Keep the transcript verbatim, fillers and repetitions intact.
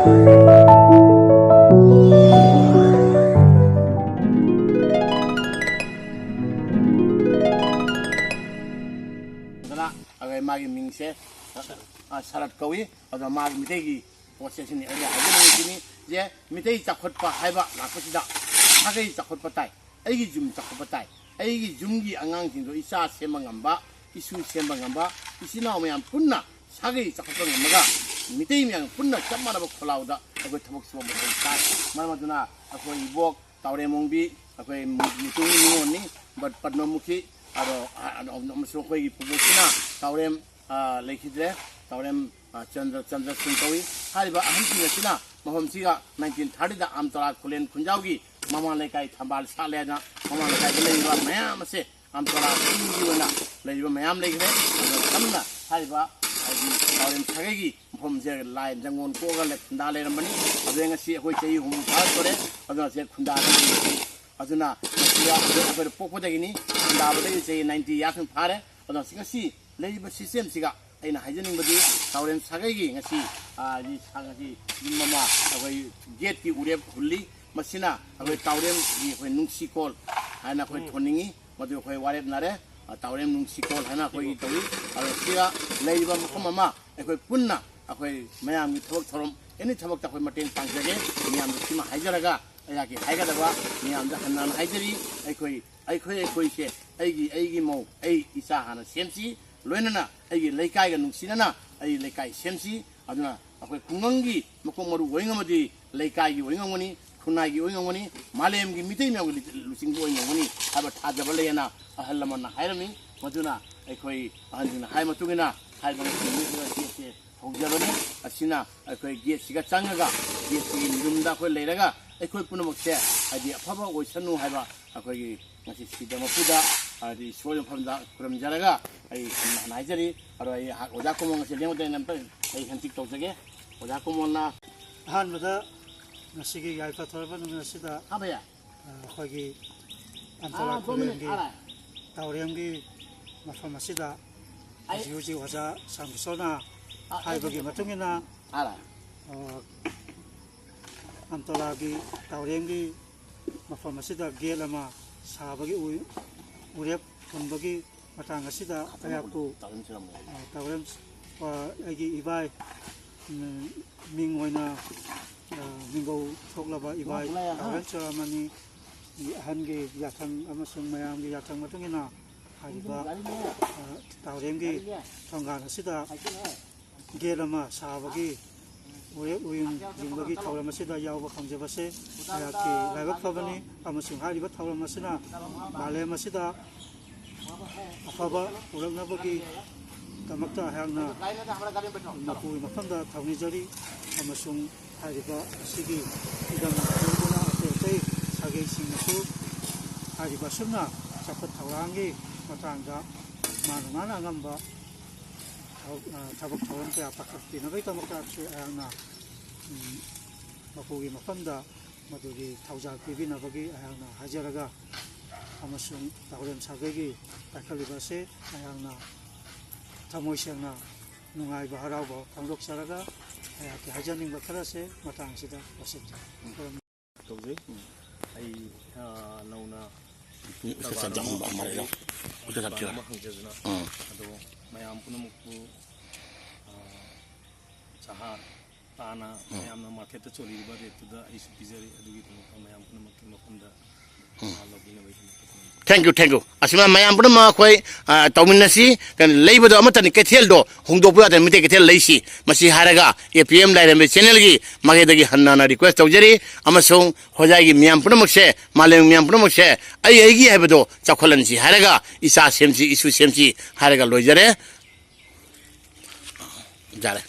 ꯑꯗꯨꯅ ꯑꯩꯈꯣꯏ ꯃꯥꯒꯤ ꯃꯤꯡꯁꯦ, ꯑ, ꯁꯔꯠ ꯀꯧꯏ꯫ ꯑꯗꯣ ꯃꯥꯒꯤ ꯃꯤꯇꯩꯒꯤ ꯄꯣꯠꯁꯦ ꯁꯤꯅꯤ꯫ ꯑꯩꯅ ꯍꯥꯏꯖꯅꯤꯡꯉꯤꯁꯤꯅꯤ ꯁꯦ, ꯃꯤꯇꯩ ꯆꯥꯎꯈꯠꯄ ꯍꯥꯏꯕ ꯂꯥꯛꯄꯁꯤꯗ ꯁꯥꯒꯩ ꯆꯥꯎꯈꯠꯄ ꯇꯥꯏ, ꯑꯩꯒꯤ ꯌꯨꯝ ꯆꯥꯎꯈꯠꯄ ꯇꯥꯏ, ꯑꯩꯒꯤ ꯌꯨꯝꯒꯤ ꯑꯉꯥꯡꯁꯤꯡꯗꯣ ꯏꯆꯥ ꯁꯦꯝꯕ ꯉꯝꯕ, ꯏꯁꯨ ꯁꯦꯝꯕ ꯉꯝꯕ, ꯏꯆꯤꯟ ꯏꯅꯥꯎ ꯃꯌꯥꯝ ꯄꯨꯟꯅ ꯁꯥꯒꯩ ꯆꯥꯎꯈꯠꯄ ꯉꯝꯃꯒ ꯃꯤꯇꯩ ꯃꯌꯥꯝ ꯄꯨꯟꯅ ꯆꯞ ꯃꯥꯟꯅꯕ ꯈꯣꯜꯂꯥꯎꯗ ꯑꯩꯈꯣꯏ ꯊꯕꯛ ꯁꯨꯕ ꯃꯊꯧ ꯇꯥꯏ꯫ ꯃꯔꯝ ꯑꯗꯨꯅ ꯑꯩꯈꯣꯏ ꯏꯕꯣꯛ ꯇꯥꯎꯔꯦꯝ ꯑꯣꯡꯕꯤ, ꯑꯩꯈꯣꯏ ꯃꯨ-, ꯃꯨꯇꯨꯝꯒꯤ ꯅꯤꯉꯣꯜꯅꯤ, ꯕꯠ-, ꯄꯗꯃꯃꯨꯈꯤ, ꯑꯗꯣ, ꯑ-, ꯑꯗꯣ ꯑꯃꯁꯨꯡ ꯑꯩꯈꯣꯏꯒꯤ ꯄꯨꯄꯨꯁꯤꯅ ꯇꯥꯎꯔꯦꯝ, ꯑ, ꯂꯩꯈꯤꯗ꯭ꯔꯦ, ꯇꯥꯎꯔꯦꯝ, ꯑ, ꯆꯟꯗ꯭ꯔ, ꯆꯟꯗ꯭ꯔ ꯁꯤꯡ ꯀꯧꯏ꯫ ꯍꯥꯏꯔꯤꯕ ꯑꯍꯟꯁꯤꯡ ꯑꯁꯤꯅ ꯃꯐꯝꯁꯤꯒ ꯅꯥꯏꯟꯇꯤꯟ ꯊꯥꯔꯇꯤꯗ ꯑꯝꯇꯣꯂꯥ ꯈꯨꯂꯦꯟ ꯈꯨꯟꯖꯥꯎꯒꯤ ꯃꯃꯥꯡ ꯂꯩꯀꯥꯏ ꯊꯝꯕꯥꯜ ꯁꯥꯠꯂꯦ ꯍꯥꯏꯅ ꯃꯃꯥꯡ ꯂꯩꯀꯥꯏꯗ ꯂꯩꯔꯤꯕ ꯃꯌꯥꯝ ꯑꯁꯦ ꯑꯝꯇꯣꯂꯥ ꯈꯨꯟꯒꯤ ꯑꯣꯏꯅ ꯂꯩꯔꯤꯕ ꯃꯌꯥꯝ ꯂꯩꯈ꯭ꯔꯦ꯫ ꯑꯗꯨꯒ ꯁꯝꯅ ꯍꯥꯏꯔꯤꯕ ꯍꯥꯏꯗꯤ ꯇꯥꯎꯔꯦꯝ ꯁꯥꯒꯩꯒꯤ ꯃꯐꯝꯁꯦ ꯂꯥꯏ ꯖꯪꯒꯣꯜ ꯀꯣꯛꯑꯒ ꯂꯩ-, ꯈꯨꯟꯗꯥ ꯂꯩꯔꯝꯕꯅꯤ꯫ ꯑꯗꯨꯗ ꯉꯁꯤ ꯑꯩꯈꯣꯏ ꯆꯍꯤ ꯍꯨꯝꯐꯨ ꯐꯥꯔꯛꯇꯣꯔꯦ꯫ ꯑꯗꯨꯅ ꯁꯤꯗ ꯈꯨꯟꯗꯥꯗꯅ ꯂꯩꯔꯤ꯫ ꯑꯗꯨꯅ ꯃꯁꯤꯗ ꯑꯩꯈꯣꯏ, ꯑꯩꯈꯣꯏꯅ ꯄꯣꯛꯄꯗꯒꯤꯅꯤ, ꯈꯨꯟꯗꯥꯕꯗꯒꯤ ꯆꯍꯤ ꯅꯥꯏꯟꯇꯤ ꯌꯥꯔꯁ ꯐꯥꯔꯦ꯫ ꯑꯗꯨꯅ ꯉꯁꯤ ꯂꯩꯔꯤꯕ ꯁꯤꯁꯇꯦꯝꯁꯤꯒ ꯑꯩꯅ ꯍꯥꯏꯖꯅꯤꯡꯕꯗꯤ ꯇꯥꯎꯔꯦꯝ ꯁꯥꯒꯩꯒꯤ ꯉꯁꯤ, ꯑ, ꯉꯁꯤ ꯌꯨꯝ ꯑꯃ ꯑꯩꯈꯣꯏ ꯒꯦꯠꯀꯤ ꯎꯔꯦꯞ ꯍꯨꯜꯂꯤ꯫ ꯃꯁꯤꯅ ꯑꯩꯈꯣꯏ ꯇꯥꯎꯔꯦꯝꯒꯤ ꯑꯩꯈꯣꯏ ꯅꯨꯡꯁꯤꯀꯣꯜ ꯍꯥꯏꯅ ꯑꯩꯈꯣꯏ ꯎꯝ꯫ ꯊꯣꯟꯅꯤꯡꯉꯤ꯫ ꯃꯗꯨ ꯑꯩꯈꯣꯏ ꯋꯥꯔꯦꯞꯅꯔꯦ꯫ ꯑ, ꯇꯥꯎꯔꯦꯝ ꯅꯨꯡꯁꯤꯀꯣꯜ ꯍꯥꯏꯅ ꯑꯩꯈꯣꯏꯒꯤ ꯇꯧꯏ꯫ ꯑꯗꯣ ꯁꯤꯗ ꯂꯩꯔꯤꯕ ꯃꯐꯝ ꯑꯃ ꯑꯩꯈꯣꯏ ꯄꯨꯟꯅ ꯑꯩꯈꯣꯏ ꯃꯌꯥꯝꯒꯤ ꯊꯕꯛ ꯊꯧꯔꯝ, ꯑꯦꯅꯤ ꯊꯕꯛꯇ ꯑꯩꯈꯣꯏ ꯃꯇꯦꯡ ꯄꯥꯡꯖꯒꯦ꯫ ꯃꯌꯥꯝꯗ ꯁꯤꯃ ꯍꯥꯏꯖꯔꯒ ꯑꯩꯍꯥꯛꯀꯤ ꯍꯥꯏꯒꯗꯕ ꯃꯌꯥꯝꯗ ꯍꯟꯅ ꯍꯟꯅ ꯍꯥꯏꯖꯔꯤ꯫ ꯑꯩꯈꯣꯏ, ꯑꯩꯈꯣꯏ, ꯑꯩꯈꯣꯏꯁꯦ ꯑꯩꯒꯤ, ꯑꯩꯒꯤ ꯃꯧ, ꯑꯩ ꯏꯆꯥ ꯍꯥꯟꯅ ꯁꯦꯝꯁꯤ꯫ ꯂꯣꯏꯅꯅ ꯑꯩꯒꯤ ꯂꯩꯀꯥꯏꯒ ꯅꯨꯡꯁꯤꯅꯅ ꯑꯩ ꯂꯩꯀꯥꯏ ꯁꯦꯝꯁꯤ꯫ ꯑꯗꯨꯅ ꯑꯩꯈꯣꯏ ꯈꯨꯡꯒꯪꯒꯤ ꯃꯀꯣꯛ ꯃꯔꯨ ꯑꯣꯏ ꯉꯝꯃꯗꯤ ꯂꯩꯀꯥꯏꯒꯤ ꯑꯣꯏ ꯉꯝꯒꯅꯤ, ꯈꯨꯟꯅꯥꯏꯒꯤ ꯑꯣꯏ ꯉꯝꯒꯅꯤ, ꯃꯥꯂꯦꯝꯒꯤ ꯃꯤꯇꯩ ꯃꯌꯥꯝꯒꯤ ꯂꯨꯆꯤꯡꯕ ꯑꯣꯏ ꯉꯝꯒꯅꯤ ꯍꯥꯏꯕ ꯊꯥꯖꯕ ꯂꯩ ꯍꯥꯏꯅ ꯑꯍꯜ ꯂꯃꯟꯅ ꯍꯥꯏꯔꯝꯃꯤ꯫ ꯃꯗꯨꯅ ꯑꯩꯈꯣꯏ ꯑꯍꯟꯁꯤꯡꯅ ꯍꯥꯏꯕ ꯃꯇꯨꯡ ꯏꯟꯅ ꯍꯥꯏꯔꯤꯕ ꯉꯁꯤ ꯒꯦꯠꯁꯦ ꯍꯧꯖꯕꯅꯤ꯫ ꯑꯁꯤꯅ ꯑꯩꯈꯣꯏ ꯒꯦꯠꯁꯤꯒ ꯆꯪꯉꯒ ꯒꯦꯠꯁꯤꯒꯤ ꯌꯨꯝꯗ ꯑꯩꯈꯣꯏ ꯂꯩꯔꯒ ꯑꯩꯈꯣꯏ ꯄꯨꯝꯅꯃꯛꯁꯦ ꯍꯥꯏꯗꯤ ꯑꯐꯕ ꯑꯣꯏꯁꯅꯨ ꯍꯥꯏꯕ ꯑꯩꯈꯣꯏꯒꯤ ꯉꯁꯤ ꯁꯤꯗ ꯃꯄꯨꯗ ꯍꯥꯏꯗꯤ ꯏꯁꯣꯔꯒꯤ ꯃꯐꯝꯗ ꯈꯨꯔꯨꯝꯖꯔꯒ ꯑꯩ ꯁꯨꯃꯥꯏꯅ ꯍꯥꯏꯖꯔꯤ꯫ ꯑꯗꯣ ꯑꯩ ꯑꯣꯖꯥ ꯀꯨꯃꯣꯟ ꯉꯁꯤ ꯂꯦꯡꯕꯗ ꯑꯩꯅ ꯑꯝꯇ ꯑꯩ ꯍꯦꯟꯇꯤꯛ ꯇꯧꯖꯒꯦ꯫ ꯑꯣꯖꯥ ꯀꯨꯃꯣꯟꯅ ꯑꯍꯥꯟꯕꯗ ꯉꯁꯤꯒꯤ ꯌꯥꯏꯐ ꯊꯧꯔꯕ ꯅꯨꯃꯤꯠ ꯑꯁꯤꯗ, ꯍꯥ ꯚꯩꯌꯥ꯫ ꯑ, ꯑꯩꯈꯣꯏꯒꯤ ꯑꯝꯇꯣꯂꯥ ꯑꯥ, ꯈꯨꯂꯦꯟꯒꯤ ꯇꯥꯎꯔꯦꯝꯒꯤ ꯃꯐꯝ ꯑꯁꯤꯗ ꯑꯩ ꯍꯧꯖꯤꯛ ꯍꯧꯖꯤꯛ ꯑꯣꯖꯥ ꯁꯥꯝꯕꯁꯣꯔꯅ ꯑꯥ, ꯑꯩ ꯍꯥꯏꯕꯒꯤ ꯃꯇꯨꯡ ꯏꯟꯅ, ꯑꯥ꯫ ꯑ, ꯑꯝꯇꯣꯂꯥꯒꯤ ꯇꯥꯎꯔꯦꯝꯒꯤ ꯃꯐꯝ ꯑꯁꯤꯗ ꯒꯦꯠ ꯑꯃ ꯁꯥꯕꯒꯤ ꯎ-, ꯎꯔꯦꯞ ꯍꯨꯟꯕꯒꯤ ꯃꯇꯥꯡ ꯑꯁꯤꯗ ꯑꯩꯍꯥꯛꯄꯨ, ꯑ, ꯇꯥꯎꯔꯦꯝ, ꯑ, ꯑꯩꯒꯤ ꯏꯕꯥꯏ, ꯎꯝ, ꯃꯤꯡ ꯑꯣꯏꯅ, ꯑ, ꯃꯤꯡꯒꯧ ꯊꯣꯛꯂꯕ ꯏꯕꯥꯏ ꯇꯥꯎꯔꯦꯝ ꯆꯨꯔꯥꯃꯅꯤ ꯑꯍꯟꯒꯤ ꯌꯥꯊꯪ ꯑꯃꯁꯨꯡ ꯃꯌꯥꯝꯒꯤ ꯌꯥꯊꯪ ꯃꯇꯨꯡ ꯏꯟꯅ ꯍꯥꯏꯔꯤꯕ, ꯑ, ꯇꯥꯎꯔꯦꯝꯒꯤ ꯊꯣꯡꯒꯥꯜ ꯑꯁꯤꯗ ꯒꯦꯠ ꯑꯃ ꯁꯥꯕꯒꯤ ꯎꯔꯦꯞ ꯎꯌꯨꯡ ꯌꯨꯡꯕꯒꯤ ꯊꯧꯔꯝ ꯑꯁꯤꯗ ꯌꯥꯎꯕ ꯐꯪꯖꯕꯁꯦ ꯑꯩꯍꯥꯛꯀꯤ ꯂꯥꯏꯕꯛ ꯐꯕꯅꯤ, ꯑꯃꯁꯨꯡ ꯍꯥꯏꯔꯤꯕ ꯊꯧꯔꯝ ꯑꯁꯤꯅ ꯃꯥꯂꯦꯝ ꯑꯁꯤꯗ ꯑꯐꯕ ꯄꯨꯔꯛꯅꯕꯒꯤꯗꯃꯛꯇ ꯑꯩꯍꯥꯛꯅ ꯃꯄꯨꯒꯤ ꯃꯐꯝꯗ ꯊꯧꯅꯤꯖꯔꯤ, ꯑꯃꯁꯨꯡ ꯍꯥꯏꯔꯤꯕ ꯑꯁꯤꯒꯤ ꯏꯗꯝ ꯂꯧꯗꯨꯅ ꯑꯇꯩ ꯑꯇꯩ ꯁꯥꯒꯩꯁꯤꯡꯅꯁꯨ ꯍꯥꯏꯔꯤꯕ ꯑꯁꯨꯝꯅ ꯆꯥꯎꯈꯠ ꯊꯧꯔꯥꯡꯒꯤ ꯃꯇꯥꯡꯗ ꯃꯥꯅ ꯃꯥꯅ ꯑꯉꯝꯕ ꯊꯕꯛ, ꯑ, ꯊꯕꯛ ꯊꯧꯔꯝ ꯀꯌꯥ ꯄꯥꯏꯈꯠꯄꯤꯅꯕꯒꯤꯗꯃꯛꯇ ꯑꯩꯍꯥꯛꯅ, ꯎꯝ, ꯃꯄꯨꯒꯤ ꯃꯐꯝꯗ ꯃꯗꯨꯒꯤ ꯊꯧꯖꯥꯜ ꯄꯤꯕꯤꯅꯕꯒꯤ ꯑꯩꯍꯥꯛꯅ ꯍꯥꯏꯖꯔꯒ, ꯑꯃꯁꯨꯡ ꯇꯥꯎꯔꯦꯝ ꯁꯥꯒꯩꯒꯤ ꯄꯥꯏꯈꯠꯂꯤꯕ ꯑꯁꯤ ꯑꯩꯍꯥꯛꯅ ꯊꯃꯣꯏ ꯁꯦꯡꯅ ꯅꯨꯡꯉꯥꯏꯕ ꯍꯔꯥꯎꯕ ꯐꯣꯡꯗꯣꯛꯆꯔꯒ, ꯑꯩꯍꯥꯛꯀꯤ ꯍꯥꯏꯖꯅꯤꯡꯕ ꯈꯔꯁꯦ ꯃꯇꯥꯡ ꯑꯁꯤꯗ ꯂꯣꯏꯁꯤꯟꯖꯔꯦ꯫ ꯇꯧꯖꯩ꯫ ꯑꯩ, ꯑ, ꯅꯧꯅ ꯀꯔꯕꯥꯔ ꯑꯃ ꯍꯧꯖꯕꯒꯤ ꯀꯔꯕꯥꯔ ꯑꯃ ꯍꯪꯖꯗꯨꯅ, ꯑꯗꯣ ꯃꯌꯥꯝ ꯄꯨꯝꯅꯃꯛꯄꯨ, ꯑ, ꯆꯥꯍꯥ ꯇꯥꯅ ꯃꯌꯥꯝꯅ ꯃꯥꯔꯀꯦꯠꯇ ꯆꯣꯜꯂꯤꯕ ꯔꯦꯠꯇꯨꯗ ꯑꯩꯁꯨ ꯄꯤꯖꯔꯤ꯫ ꯑꯗꯨꯒꯤꯗꯃꯛꯇ ꯃꯌꯥꯝ ꯄꯨꯝꯅꯃꯛꯀꯤ ꯃꯐꯝꯗ, ꯑ, ꯂꯧꯕꯤꯅꯕꯒꯤꯗꯃꯛꯇ ꯈꯨꯔꯨꯝꯖꯔꯤ꯫ Thank you, thank you꯫ ꯑꯁꯨꯃꯥꯏꯅ ꯃꯌꯥꯝ ꯄꯨꯝꯅꯃꯛ ꯑꯩꯈꯣꯏ, ꯑ, ꯇꯧꯃꯤꯟꯅꯁꯤ꯫ ꯀꯩꯅꯣ, ꯂꯩꯕꯗꯣ ꯑꯃꯠꯇꯅꯤ, ꯀꯩꯊꯦꯜꯗꯣ ꯍꯣꯡꯗꯣꯛꯄ ꯌꯥꯗꯅ ꯃꯩꯇꯩ ꯀꯩꯊꯦꯜ ꯂꯩꯁꯤ꯫ ꯃꯁꯤ ꯍꯥꯏꯔꯒ ꯑꯦ ꯄꯤ ꯑꯦꯝ ꯂꯥꯏꯔꯦꯝꯕꯤ ꯆꯦꯅꯦꯜꯒꯤ ꯃꯥꯏꯀꯩꯗꯒꯤ ꯍꯟꯅ ꯍꯟꯅ ꯔꯤꯀ꯭ꯋꯦꯁ ꯇꯧꯖꯔꯤ, ꯑꯃꯁꯨꯡ ꯍꯣꯖꯥꯏꯒꯤ ꯃꯤꯌꯥꯝ ꯄꯨꯝꯅꯃꯛꯁꯦ, ꯃꯥꯂꯦꯝꯒꯤ ꯃꯤꯌꯥꯝ ꯄꯨꯝꯅꯃꯛꯁꯦ ꯑꯩ ꯑꯩꯒꯤ ꯍꯥꯏꯕꯗꯣ ꯆꯥꯎꯈꯠꯍꯟꯁꯤ ꯍꯥꯏꯔꯒ, ꯏꯆꯥ ꯁꯦꯝꯁꯤ, ꯏꯁꯨ ꯁꯦꯝꯁꯤ ꯍꯥꯏꯔꯒ ꯂꯣꯏꯖꯔꯦ꯫ ꯌꯥꯔꯦ꯫